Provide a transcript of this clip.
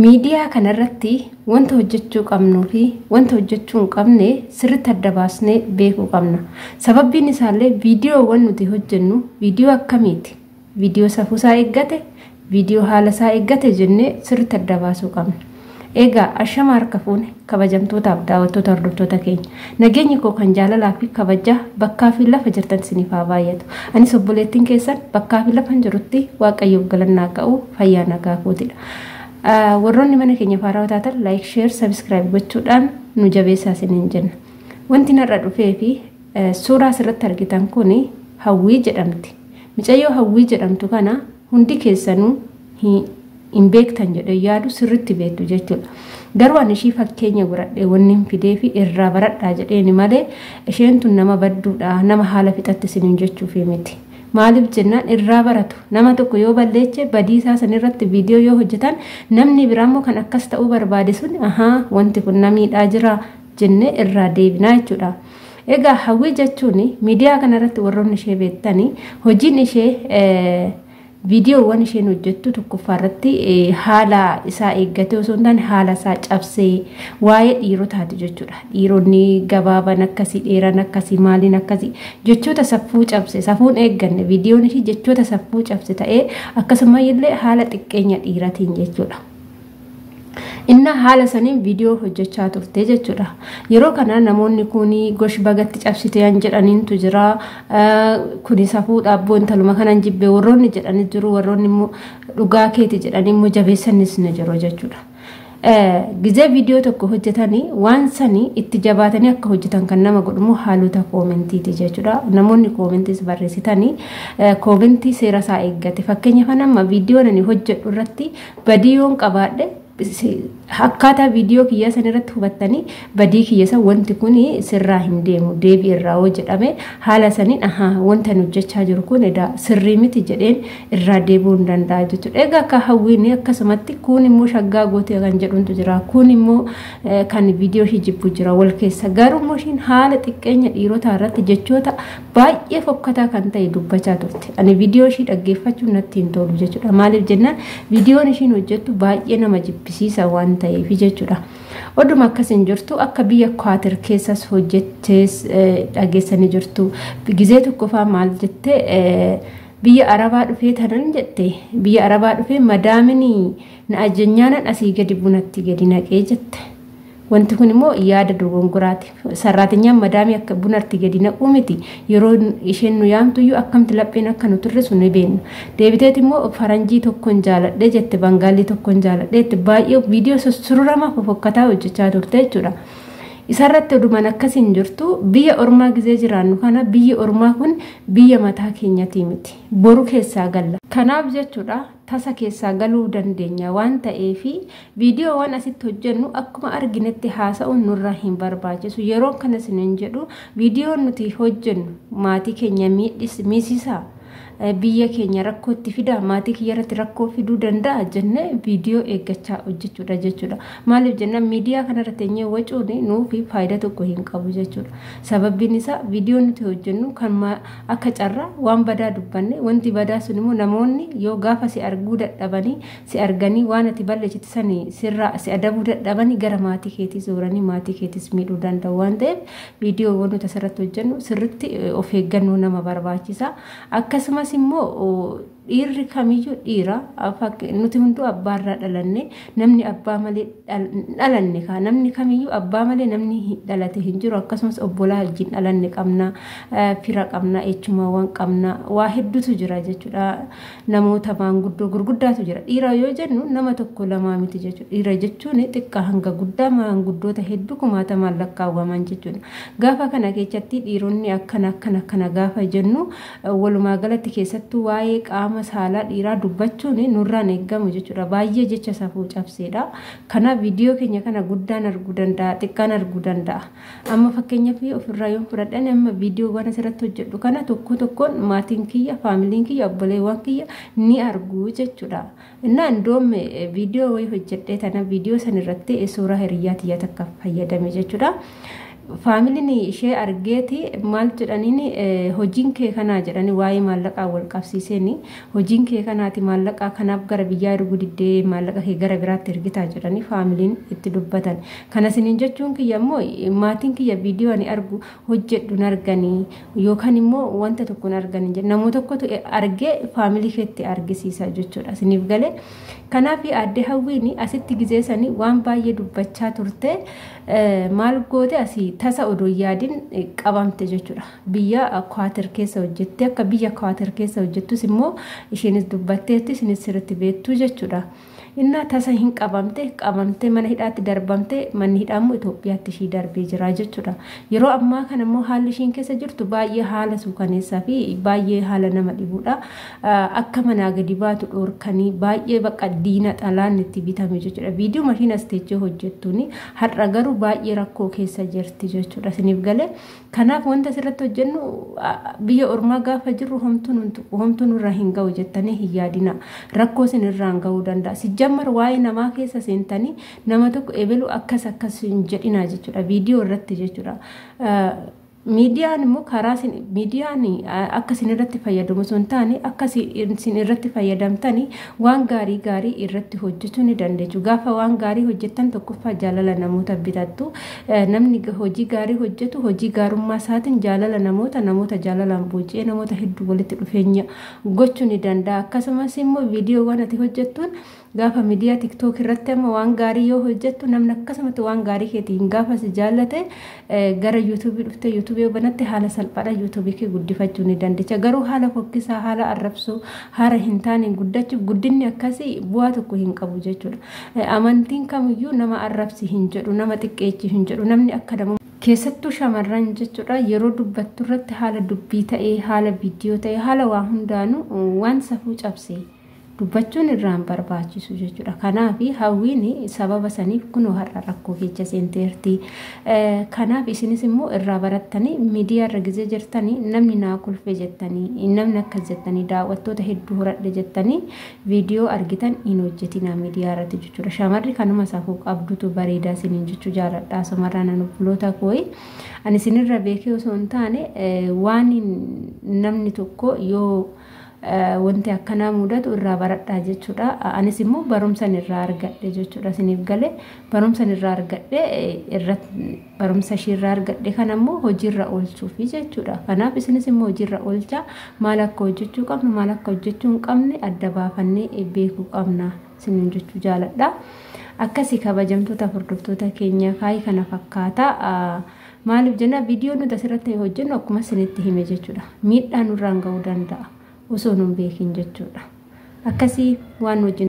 Miidiyaa kanarratti wanta hojjechuu qabnuu fi wanta hojjechuu hin qabne sirriitti adda baasnee beekuu qabna. Sababbiin isaallee viidiyoowwan nuti hojjennu viidiyoo akkamiiti? Viidiyoo safuusaa eeggate, viidiyoo haala isaa eeggate jennee sirriitti adda baasuu qabna. Egaa ashama harka fuune, kabajamtootaaf daawwattoota, hordoftoota keenya. Nageenyi koo kan jaalalaa fi kabajaa bakkaa fi lafa jirtan isiniif haa baay'atu. Anis obboleettiin keessan bakkaa fi lafa jirutti Waaqayyoof galannaa ga'u, fayyaa nagaa kootidha. Warroonni mana keenya faaraa taatan like, share, subscribe gochuudhaan nu jabeessaa isiniin jenna. Wanti narra dhufee fi suuraa asirratti argitan kun Hawwii jedhamti. Mucayyoo Hawwii jedhamtu kana hundi keessanuu hin beektan jedhee yaadu, sirriitti beektu jechuudha. Garuu ani ishii fakkeenya godhadhee wanni hin fidee fi irraa baradhaa jedheeni malee isheen tun nama badduudha, nama haala fixatte isiniin jechuufi miti. Maaliif jennaan, irraa baratu. Nama tokko yoo balleeche, badii isaa sanirratti viidiyoo yoo hojjetan, namni biraammoo kan akkas ta'uu barbaade sun ahaa, wanti kun namiidhaa jira jennee irraa deebinaa jechuudha. Egaa Hawwii jechuun miidiyaa kanarratti warroonni ishee beektanii, hojiin ishee, viidiyoowwan isheen hojjettu tokkoffaa irratti haala isaa eeggatee osoo hin taane haala isaa cabsee waa'ee dhiirotaati jechuudha. Dhiironni gabaaban akkasii, dheeran akkasii, maaliin akkasii, jechoota saffuu cabse, safuun eegganne, viidiyoon ishii jechoota saffuu cabse ta'ee akkasuma illee haala xiqqeenya dhiiratiin jechuudha. Inna haala saniin viidiyoo hojjechaa turte jechuudha. Yeroo kana namoonni kun gosh bagatti cabsite yan jedhaniintu jira. Kuni safuudha abboo, intaluma kanan jibbee warroonni jedhanii jiru. Warroonni immoo dhugaa keeti jedhanii immoo jabeessanis ni jiru jechuudha. Gizee viidiyoo tokko hojjetanii waan sanii itti jabaatanii akka hojjetan kan nama godhumoo haalota koomentiiti jechuudha. Namoonni koomentiis barreessitanii koomentii seera isaa eeggate. Fakkeenyaaf, amma viidiyoo ani hojjedhu irratti badii yoon qabaadhe, akkaataa viidiyoo kiyyaa san irratti hubattanii badii kiyya san, wanti kun sirraa hin deemu, deebii irraa hoo jedhame, haala saniin ahaa, wanta nu hojjechaa jiru kun edaa sirrii miti jedheen irraa deebi'uu hin danda'a jechuudha. Egaa akka Hawwiin akkasumatti kun immoo shaggaa gootee kan jedhuntu jira, kun immoo kan viidiyoo ishii jibbu jira wal keessa. Garuu immoo ishiin haala xiqqeenya dhiirotaa irratti jechoota baay'ee fokkataa kan ta'e dubbachaa turte. Ani viidiyoo ishii dhaggeeffachuun natti hin tolu jechuudha. Maaliif jennaan, viidiyoon ishiin hojjettu baay'ee nama jibbisiisa waan ta'eef jechuudha. Oduma akkas hin jirtu akka biyya Kwaatir keessas hojjettees dhageessanii jirtu. Gizee tokko faa maal jettee, biyya Arabaa dhufee tanan jette, biyya Arabaa dhufee madaaminii na ajanyaanan asii gadi bunatti gadi naqee jette. Wanti kun immoo yaada dogongoraati. Sarraatinyaan madaamii akka bunatti gadi naquu miti. Yeroo isheen nu yaamtuyyuu akkamti lapheen akka nu turre sun ni beekna. Deebiteet immoo faranjii tokkon jaaladhee jette, Bangaalii tokkon jaaladhee jette, baay'ee viidiyoo sossurama fofokkataa hojjechaa turte jechuudha. Isarratti odumaan akkasiin jirtu, biyya ormaa gizee jiraannu kana, biyyi ormaa kun biyya mataa keenyatii miti. Boru keessaa galla. Kanaaf jechuudha, tasa keessaa galuu dandeenya waan ta'eefi viidiyoowwan asitti hojjennu akkuma arginetti haasa'uun nurraa hin barbaachisu. Yeroo kana isiniin jedhu, viidiyoon nuti hojjennu maatii keenya miisisaa, biyya keenya rakkootti fida, maatii kiyya irratti rakkoo fiduu danda'a jennee viidiyoo eeggachaa hojjechuudha jechuudha. Maaliif jennaan, miidiyaa kanarra teenyee wacuun nuufi faayidaa tokko hin qabu jechuudha. Sababbiin isaa, viidiyoo nuti hojjennu kan akka carraa waan badaa dubbanne, wanti badaa sun immoo namoonni yoo gaafa si arguu dadhabanii si arganii waan ati balleessitu sanii sirraa si adabuu dadhabanii gara maatii keetii zooranii maatii keetiis miidhuu danda'u waan ta'eef, viidiyoowwan nuti asirratti hojjennu sirritti of eeggannoo nama barbaachisa. Akkasumas immoo dhiirri kamiyyuu dhiira, nuti hunduu abbaarraa dhalanne, namni abbaa malee dhalanne kaa, namni kamiyyuu abbaa malee namni dhalate hin jiru. Akkasumas obbolaa wajjin dhalanne qabna, fira qabna, echumaawwan qabna, waa hedduutu jira jechuudha. Namoota maanguddoo gurguddaatu jira. Dhiira yoo jennu nama tokko lamaa miti jechuudha. Dhiira jechuun xiqqaa hanga guddaa maanguddoota hedduu kumaatamaan lakkaawwaman jechuudha. Gaafa kana keessatti dhiironni akkana akkana akkana gaafa jennu, walumaa galatti keessattuu waa'ee qaama saalaa dhiiraa dubbachuun nurraan eeggamu jechuudha. Baay'ee jecha safuu cabseedha. Kanaaf viidiyoo keenya kana guddaan arguu danda'a, xiqqaan arguu danda'a. Amma fakkeenyaaf ofirraa yoo fudhadhan, amma viidiyoowwan asirratti hojjedhu kana tokko tokkoon maatiin kiyya, faamiliin kiyya, obboleewwan kiyya ni argu jechuudha. Innaa indoom viidiyoo wayii hojjedhee tana viidiyoo san irratti suuraa hiriyyaa tiyya takka fayyadame jechuudha. Faamiliin ishee argeeti maal jedhaniin, hojiin kee kanaa jedhanii waa'ee maallaqaa wal qabsiiseen, hojiin kee kanaati, maallaqaa kanaaf gara biyyaa erguu diddee, maallaqa kee gara biraatti ergitaa jedhanii faamiliin itti dubbatan. Kana isiniin jechuun kiyya immoo maatiin kiyya viidiyoo ani argu hojjedhu arganii yookaan immoo wanta tokko arganii, namoota tokkotu argee faamilii keetti argisiisa jechuudha. Isiniif galee? Kanaaf aadde Hawwiin asitti gizeessanii waan baay'ee dubbachaa turte, maal goote, asii tasa odoo yaadin qabamte jechuudha. Biyya Kwaatir keessa hojjette, akka biyya Kwaatir keessa hojjettus immoo isheenis dubbatteetti, isinis sirriitti beektu jechuudha. Innaa tasa hin qabamte, mana hidhaatti darbamte, manni hidhaa immoo Itoophiyaatti ishii darbee jira jechuudha. Yeroo ammaa kana immoo haalli ishiin keessa jirtu baay'ee haala suukaneessaa fi baay'ee haala nama dhibudha. Akka manaa gadi baatu dhoorkanii, baay'ee bakka diina xalaan itti bitame jechuudha. Viidiyoo ishiin as teechee hojjettuuni har'a garuu baay'ee rakkoo keessa jirti jechuudha. Isiniif galee? Kanaaf wanta asirratti hojjennu, biyya ormaa gaafa jirru homtuu nurra hin ga'u jettanii hin yaadina. Rakkoo isinirraan ga'uu danda'a. Sijjammar waa'ee namaa keessa seentanii nama tokko ebelu akkas akkas hin jedhina jechuudha. Viidiyoo irratti jechuudha. Miidiyaan immoo karaa miidiyaan akka isin irratti fayyadamu osoo hin taane, akka isin irratti fayyadamtanii waan gaarii gaarii irratti hojjechuu ni dandeessu. Gaafa waan gaarii hojjettan, tokkoffaa jaalala namoota bitattu. Namni hojii gaarii hojjetu hojii gaarummaa isaatiin jaalala namoota jaalalaan booji'ee namoota hedduu walitti dhufeenya gochuu ni danda'a. Akkasumas immoo viidiyoowwan ati hojjettuun gaafa miidiyaa TikTok irratti amma waan gaarii yoo hojjettu, namni akkasumatti waan gaarii keetiin gaafa si jaallate, gara yuutuubii dhuftee yuutuubii yoo banatte, haala salphaadhaan yuutuubii kee guddifachuu ni dandecha. Garuu haala fokkisaa, haala arrabsoo, haala hin taane guddachuuf, guddinni akkasii bu'aa tokko hin qabu jechuudha. Amantiin kamiyyuu nama arrabsi hin jedhu, nama xiqqeechi hin jedhu, namni akka nama keessattuu shamarran jechuudha, yeroo dubbattu irratti haala dubbii ta'ee, haala viidiyoo ta'ee, haala waa hundaanuu waan safuu cabsee dubbachuun irraan barbaachisu jechuudha. Kanaaf Hawwiin sababa saniif kunoo har'a rakkoo keessa seenteerti. Kanaaf isinis immoo irraa barattanii, miidiyaa irra gizee jirtanii, namni naa kolfe jettanii, namni akkas jettanii, daawwattoota hedduu horadhe jettanii viidiyoo argitan hin hojjetina miidiyaa irratti jechuudha. Shamarri kanuma safuu qabdutu bareedaa isiniin jechuu jaaladha. Asumarraan ani obboloota kooyi ani isinirra beekee osoo hin taane, waan namni tokko yoo wanti akkanaa mudatu irraa baradhaa jechuudha. Anis immoo barumsan irraa argadhe jechuudha. Isiniif galee? Barumsan irraa argadhe, barumsa ishii irraa argadhe kana immoo hojiirra oolchuufi jechuudha. Kanaaf isinis immoo hojiirra oolchaa. Maal akka hojjechuu qabnu, maal akka hojjechuu hin qabne adda baafannee beekuu qabna isiniin jechuu jaaladha. Akkasii kabajamtoota hordoftoota keenya, kaayii kana fakkaata. Maaliif jenna, viidiyoo nuti asirratti hojjennu akkuma isinitti hime jechuudha. Miidhaa nurraan ga'uu danda'a osoo nun beekin jechuudha. Akkasii waan hojjennu.